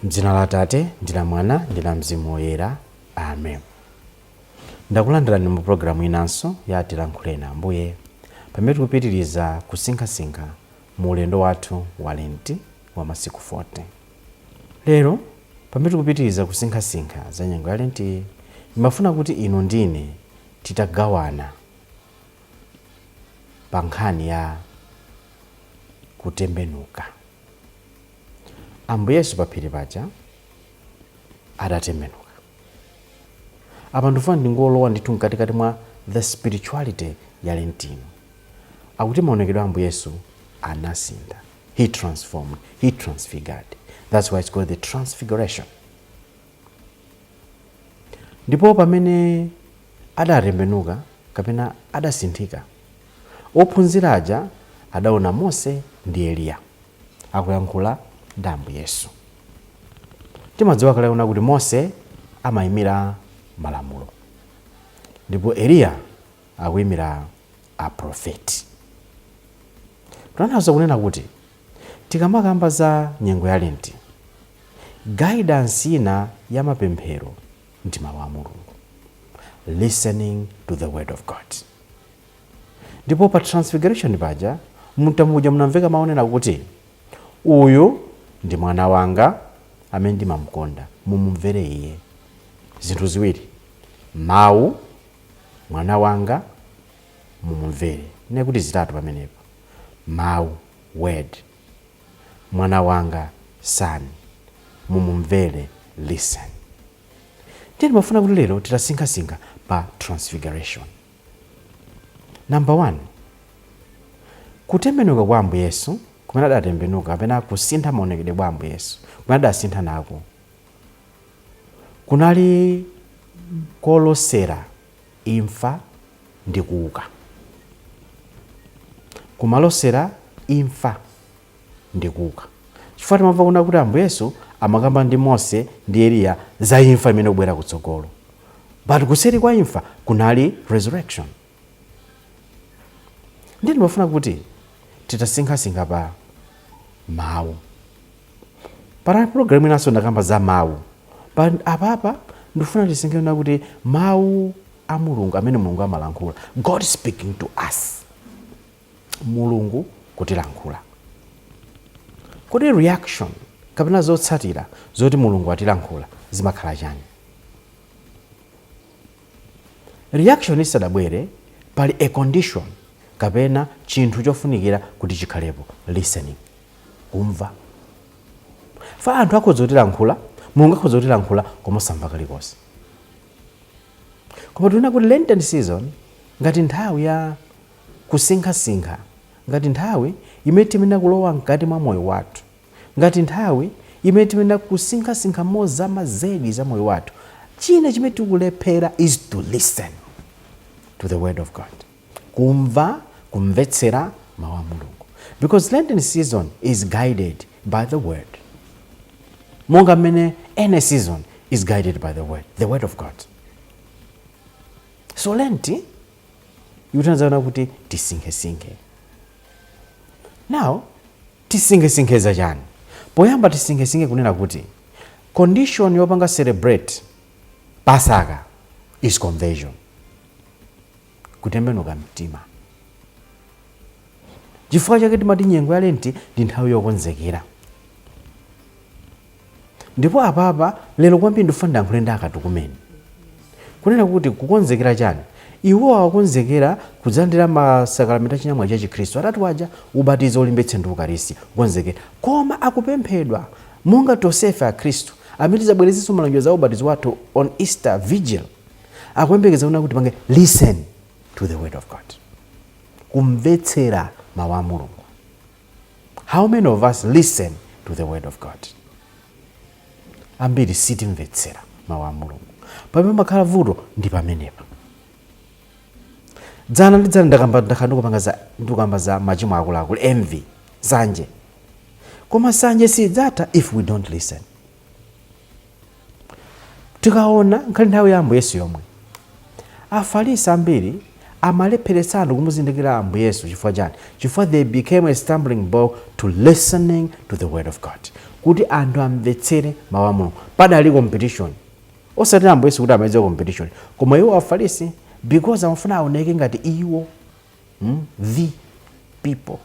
Mdzina la Atate ndi la Mwana ndi la Mzimu Woyera, amen. Ndakulandirani mu pulogalamu inanso ya Tilankhuleni Ambuye, pamene tikupitiriza kusinkhasinkha mu ulendo wathu wa Lenti wa masiku 40. Lero pamene tikupitiriza kusinkhasinkha za nyengo ya Lenti, ndimafuna kuti inu ndine titagawana pa nkhani ya kutembenuka. Ambuye Yesu paphiri paja adatembenuka. Apa ndifuna ndingolowa ndithu mkatikati mwa the spirituality ya Lentino. Akuti maonekedwe a Ambuye Yesu anasintha. He transformed, he transfigured. That's why it's called the Transfiguration. Ndipo pamene adatembenuka kapena adasinthika, ophunzira aja adaona Mose ndi Eliya akuyankhula ndi Ambuye Yesu. Timadziwa kale kuna kuti Mose amayimira malamulo ndipo Eliya akuyimira aprofeti. Kutanthauza kunena kuti tikamakamba za nyengo ya Lenti, guidance ina ya mapemphero ndi mawu a Mulungu, listening to the word of God. Ndipo pa Transfiguration paja, mtambo uja munamveka maonena kuti, "Uyu ndi mwana wanga amene ndimamkonda, mumumvere iye." Zinthu ziwiri: mawu, mwana wanga, mumumvere. Nekuti zitatu pamenepo: mawu, word, mwana wanga, son, mumumvere, listen. Ndiye ndimafuna kuti lero titasinkhasinkha pa Transfiguration. Number one, kutembenuka kwa Ambuye Yesu kumene adatembenuka, kapena kusintha maonekedwe kwa Ambuye Yesu kumene adasintha nako, kunali kolosera imfa ndi kuuka. Kumalosera imfa ndi kuuka, chifukwa timamva kuna kuti Ambuye Yesu amakamba ndi Mose ndi Eliya za imfa imene kubwera kutsogolo, but kuseri kwa imfa kunali resurrection. Ndiye ndimafuna kuti titasinkhasinkha pa mawu. Pana program inanso ndakamba za mawu, pa apapa ndifuna tisinkhena kuti mawu a Mulungu amene Mulungu amalankhula, God speaking to us, Mulungu kutilankhula. Kodi reaction kapena zotsatira zoti Mulungu atilankhula zimakhala chani? Reaction isadabwere, pali a condition kapena chinthu chofunikira kuti chikhalepo: listening, kumva. Fa anthu akhoza kutilankhula, Mulungu akhoza kutilankhula, koma osamva kalikonse. Koma tiona kuti Lenten season, ngati nthawi ya kusinkhasinkha, ngati nthawi imene timene kulowa mkati mwa moyo wathu, ngati nthawi imene timene kusinkhasinkha mozama zedi za moyo wathu, china chimene tikulephera is to listen to the word of God, kumva, kumvetsera mawu a Mulungu, because Lenten season is guided by the word, monga mmene any season is guided by the word, the word of God. So Lent ikutanthauza kuti tisinkhesinkhe. Now, tisinkhesinkhe za chani? Poyamba tisinkhesinkhe kunena kuti condition yopanga celebrate Pasaka is conversion, kutembenuka mtima. Chifukwa chake timati nyengo ya Lenti ndi nthawi yokonzekera. Ndipo apapa lero kwambiri ndifuna ndiyankhule ndi akatukumeni, kunena kuti kukonzekera chani? Iwo akonzekera kudzalandira masakalamenti achinyamwa cha Chikhristu atatu aja, ubatizo, ulimbitse ndi Ukaristiya, kukonzekera. Koma akupemphedwa monga tonsefe Akhristu amene tidzabwerezenso malonjezo a ubatizo wathu on Easter Vigil, akuyembekeza kuna kuti pange listen to the word of God, kumvetsera mawu a Mulungu. How many of us listen to the word of God? Ambiri sitimvetsera mawu a Mulungu. Pamene pamakhala vuto ndi pamenepa. Dzana ndi dzana ndakamba, ndakhala ndikupanga za, ndikukamba za machimo akuluakulu, envy, nsanje. Koma nsanje sidzatha if we don't listen. Tikaona nkhali nthawi ya Ambuye Yesu yomwe, Afarisi ambiri amalepheretsa anthu kumuzindikira Ambuye Yesu. Chifukwa chani? Chifukwa they became a stumbling block to listening to the word of God, kuti anthu amvetsere mawu a Mulungu. Padali competition, osati Ambuye Yesu kuti amalize competition, koma iwo Afarisi, because amafuna aoneke ngati iwo, the people.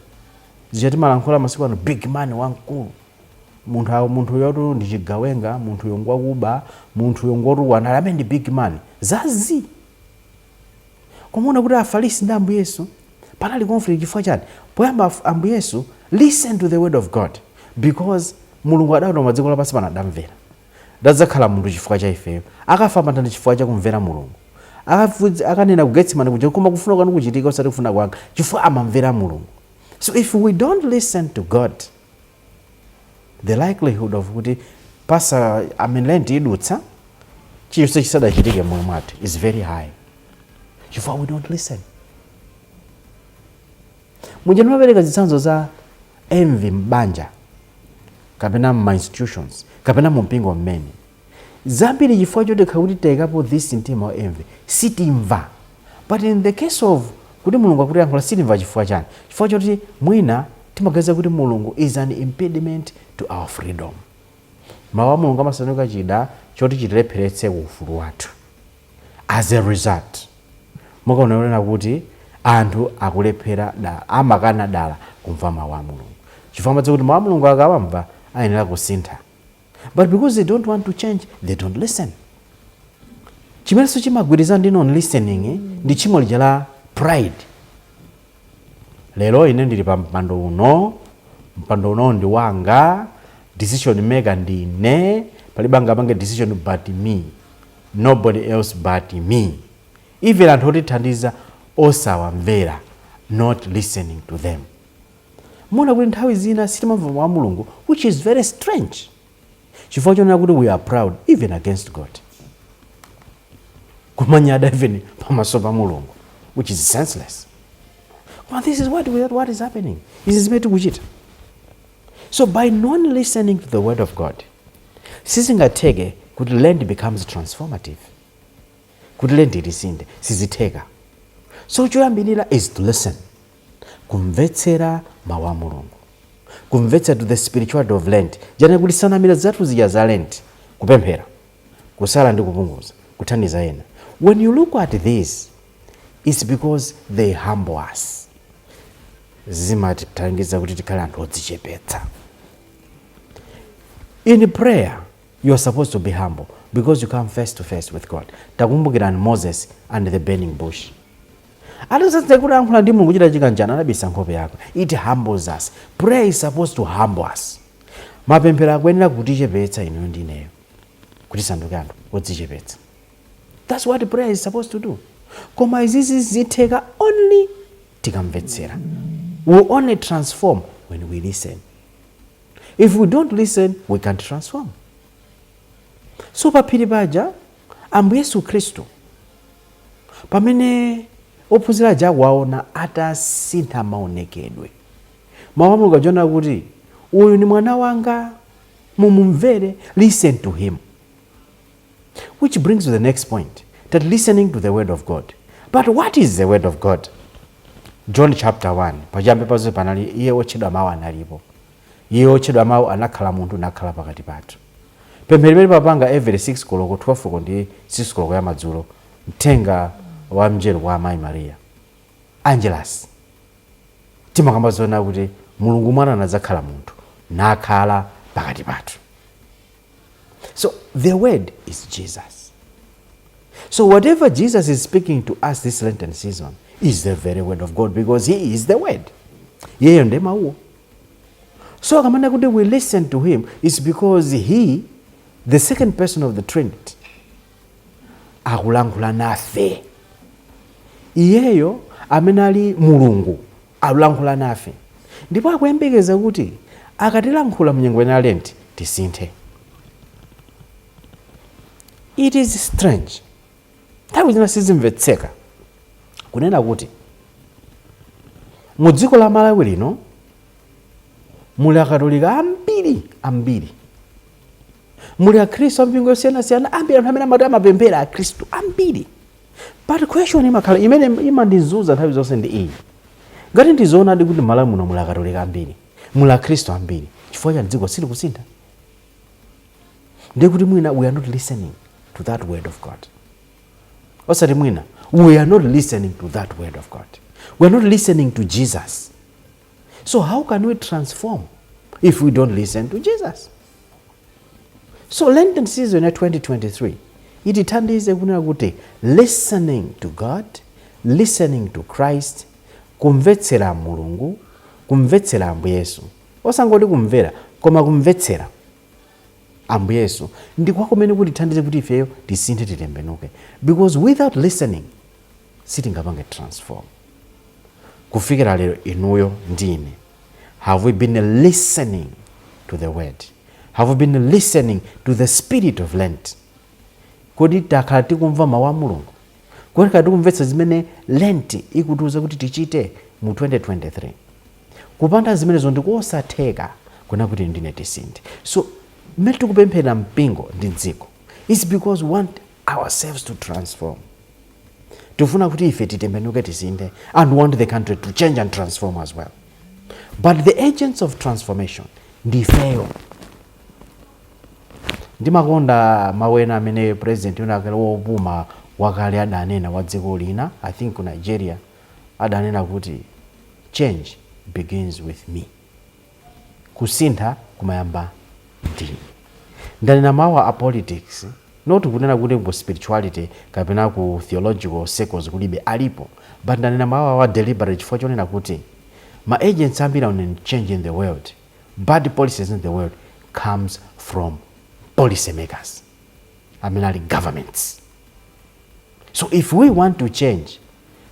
Zija timalankhula masiku ano, big man, wamkulu, munthu awo, munthu yotu ndi chigawenga, munthu yongwakuba, munthu yongotukwana, amene ndi big man zazi. Koma kuti Afarisi ndi Ambuye Yesu panali conflict. Chifukwa chani? Poyamba Ambuye Yesu listen to the word of God, because Mulungu adawona dziko lapansi pano, adamvera, dadzakhala munthu chifukwa cha ifeyo, akafa pamtanda chifukwa cha kumvera Mulungu. Akanena ku Getsemani kuja, "Koma kufuna kwanu kuchitika, osati kufuna kwanga," chifukwa amamvera Mulungu. So if we don't listen to God, the likelihood of kuti pasa, I mean, Lent idutsa chilichonse chisadachitike moyo mwathu is very high, chifukwa we don't listen. Muja ndimapereka zitsanzo za envy m'banja kapena ma institutions kapena mu mpingo mmene zambiri, chifukwa choti kuti tayikapo this mtima wa envy, sitimva. But in the case of kuti Mulungu akutiyankhula, sitimva. Chifukwa chani? Chifukwa choti mwina timaganiza kuti Mulungu is an impediment to our freedom. Mawu a Mulungu amasanduka chida choti chitilepheretse ufulu wathu. As a result, mukaonera kuti anthu akulephera dala, amakana dala kumva mawu a Mulungu, chifukwa amadziwa kuti mawu a Mulungu akawamva ayenera kusintha. But because they don't want to change, they don't listen. Chimenenso chimagwirizana ndi non listening ndi tchimo lija la pride. Lero ine ndili pa mpando uno, mpando uno ndi wanga, decision maker ndine, palibe angapange decision but me, nobody else but me. Even anthu otithandiza osawamvera, not listening to them. Muona kuti nthawi zina sitimamva mawu a Mulungu, which is very strange, chifukwa chonena kuti we are proud even against God, kumanyada even pamaso pa Mulungu, which is senseless. But this is what is happening. Izi zimene tikuchita. So by non listening to the word of God, sizingatheke kuti Lent becomes transformative, kuti Lent itisinthe, sizitheka. So choyambirira is to listen, kumvetsera mawu a Mulungu, kumvetsera to the spirituality of Lent, jana kuti sanamira zathu zija za Lent, kupemphera, kusala ndi kupunguza, kuthandiza ena. When you look at this, it's because they humble us, zimatithandiza kuti tikhale anthu odzichepetsa. In prayer you are supposed to be humble because you come face to face with God. Takumbukirani Moses and the burning bush. Atasatse kulankhula ndi Mulungu, chita chikanjana, anabisa nkhope yako. It humbles us. Prayer is supposed to humble us. Mapemphero akuyenera kutichepetsa inuyo ndi ineyo, kuti tisanduke anthu odzichepetsa. That's what prayer is supposed to do. Koma izizi zitheka only tikamvetsera. We only transform when we listen. If we don't listen, we can't transform. So paphiri paja Ambuye Yesu Khristu, pamene ophunzira aja akuwaona atasintha maonekedwe, mawu a Mulungu achiona kuti, "Uyu ni mwana wanga, mumumvere," listen to him. Which brings to the next point, that listening to the word of God. But what is the word of God? John chapter 1: "Pachiyambi pazonse panali iye wotchedwa Mawu, analipo iye wotchedwa Mawu, anakhala munthu, nakhala pakati pathu." Pemphero limene papanga every 6 koloko, 12 koloko ndi 6 koloko ya madzulo, mthenga wa mngelo wa Amayi Mariya, Angelus, timakamba zoona kuti Mulungu Mwana anadzakhala munthu, nakhala pakati pathu. So the word is Jesus. So whatever Jesus is speaking to us this Lenten season is the very word of God, because he is the word. Iyeyo ndiye mawuwo. So akamanena kuti we listen to him, is because he, the second person of the Trinity, akulankhula nafe. Iyeyo amene ali Mulungu akulankhula nafe, ndipo akuyembekeza kuti akatilankhula mnyengo ya Lent tisinthe. It is strange, nthawi zina sizimvetseka kunena kuti mu dziko la Malawi lino Muli Akatolika ambiri ambiri, muli Akhristu ampingo yosiyanasiyana ambiri, anthu amene amati amapemphera, Akhristu ambiri. But question imakhala imene imandizunza nthawi zonse ndi iyi: ngati ndizoonadi kuti Malawi muno muli Akatolika ambiri, muli Akhristu ambiri, chifukwa cha dziko silikusintha? Ndiye kuti mwina we are not listening to that word of God. Osati mwina, we are not listening to that word of God. We are not listening to Jesus. So how can we transform if we don't listen to Jesus? So Lenten season ya 2023 itithandize kunena kuti listening to God, listening to Christ, kumvetsera Mulungu, kumvetsera Ambuye Yesu. Osangoti kumvera, koma kumvetsera Ambuye Yesu ndikwa kumene kutithandize kuti ifeyo tisinthe, titembenuke, because without listening sitingapange transform. Kufikira lero, inuyo ndine, have we been listening to the word? Have we been listening to the spirit of Lent? Kodi takhala tikumva mawu a Mulungu? Kodi takhala tikumvetsa zimene Lent ikutiuza kuti tichite mu 2023? Kupanda zimenezo ndikosatheka kuna kuti ndine tisinthe. So mmene tikupemphera mpingo ndi dziko is because we want ourselves to transform. Tifuna kuti ife titembenuke, tisinthe, and want the country to change and transform as well. But the agents of transformation ndifeyo. Ndimakonda mawu ena amene president wina akale wopuma wakale adanena wa dziko lina, I think ku Nigeria. Adanena kuti, "Change begins with me." Kusintha kumayamba ndine. Ndanena mawu a politics, not kunena kuti ku spirituality kapena ku theological circles kulibe, alipo, but ndanena mawu awa deliberate chifukwa chonena kuti ma agents ambiri on change in the world, bad policies in the world, comes from policy makers amene ali governments. So if we want to change,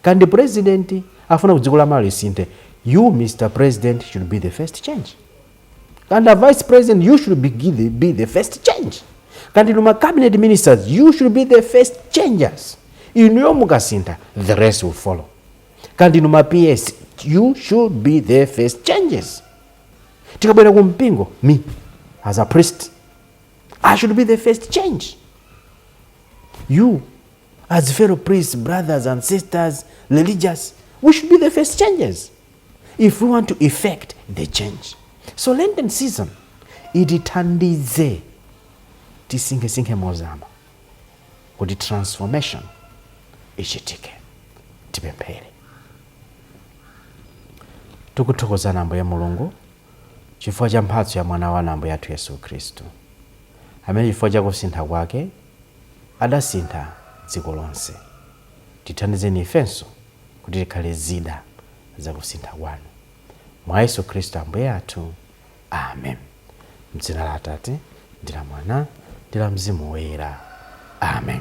kandi president afuna ku dziko la Malawi lisinthe, you, Mr President, should be the first change. And the vice president, you should be the first change. Kandi numa cabinet ministers, you should be the first changers. Inuyo mukasintha, the rest will follow. Kandi numa PS, you should be the first changes. Tikabwera ku mpingo, me as a priest, I should be the first change. You as fellow priests, brothers and sisters, religious, we should be the first changes if we want to effect the change. So Lenten season itithandize tisinkhesinkhe mozama kuti transformation ichitike. Tipemphere. Tikuthokozani, Ambuye Mulungu, chifukwa cha mphatso ya mwana wanu, Ambuye athu Yesu Khristu, amene chifukwa cha kusintha kwake adasintha dziko lonse. Tithandizeni ifenso kuti tikhale zida zakusintha kwanu. Mwa Yesu Khristu Ambuye athu, amen. Mdzina la Atate ndi la Mwana ndi la Mzimu Woyera, amen.